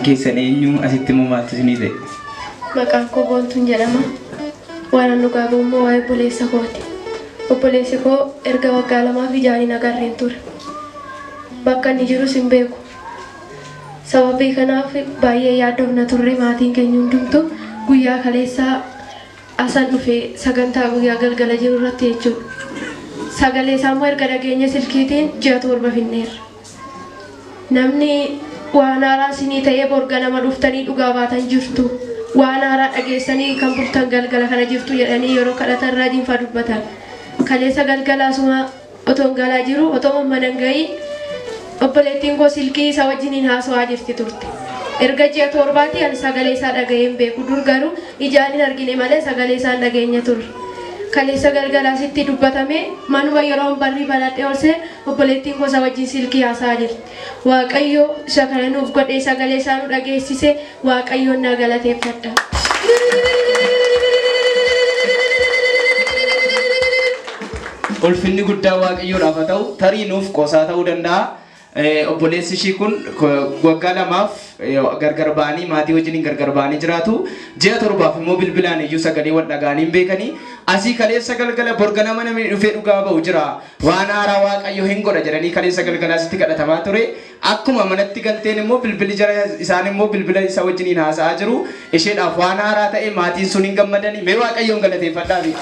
Keessan eenyu, asitti immoo maaltu isinii ta'e? Maqaan koo Boontuun jedhama. Waan an dhugaa ba'u immoo waa'ee obboleessa kooti. Obboleessi koo erga waggaa 2f ijaan hin agarreen ture. Bakka inni jirus hin beeku. Sababii kanaaf baay'ee yaaddofna turre maatiin keenya hundumtu. Guyyaa kaleessaa asan dhufe sagantaa guyyaa galgala jiru irratti jechuudha. Sagalee isaa immoo erga dhageenya silkiitiin ji'a 7 finneerra. Namni waan haaraa isinii ta'ee borga nama dhuftanii dhugaa baatan jirtu. Waan haaraa dhageessanii kan bultan galgala kana jirtu jedhanii yeroo kadhatan raajiin fa'aa dubbatan. Kaleessa galgala asuma otoo galaa jiru, otoo mana hin gahiin, obboleettiin koo silkii isa wajjiniin haasawaa jirti turte. Erga ji'a 7ti ani sagalee isaa dhaga'ee hin beeku. Dur garuu ijaan hin argine malee sagalee isaa hin dhageenya turre. Kaleessa galgalaasitti dubbatame, manuma yeroo barrii banadhee ol seen obboleettiin koo isa wajjin silkii haasa'aa jirti. Waaqayyo isa kana nuuf godhee sagalee isaa nu dhageessise, Waaqayyoon naa galateeffadha. Ulfinni guddaa Waaqayyoodhaaf haa ta'u. Tarii nuuf qoosaa ta'uu danda'a. Obboleessi ishii kun waggaa 2f gargar ba'anii, maatii wajjiniin gargar ba'anii jiraatu. Ji'a 7f immoo bilbilaan iyyuu sagalee wal dhaga'anii hin beekanii. Asii kaleessa galgala borga nama namni dhufee dhugaa ba'u jira. Waan haaraa Waaqayyo hin godha jedhanii kaleessa galgalaa sitti kadhatamaa ture. Akkuma manatti galteen immoo bilbilli jara isaan immoo bilbila isa wajjiniin haasa'aa jiru. Isheedhaaf waan haaraa ta'e, maatiin sun hin gammadanii. Mee Waaqayyoon galateeffadhaafi.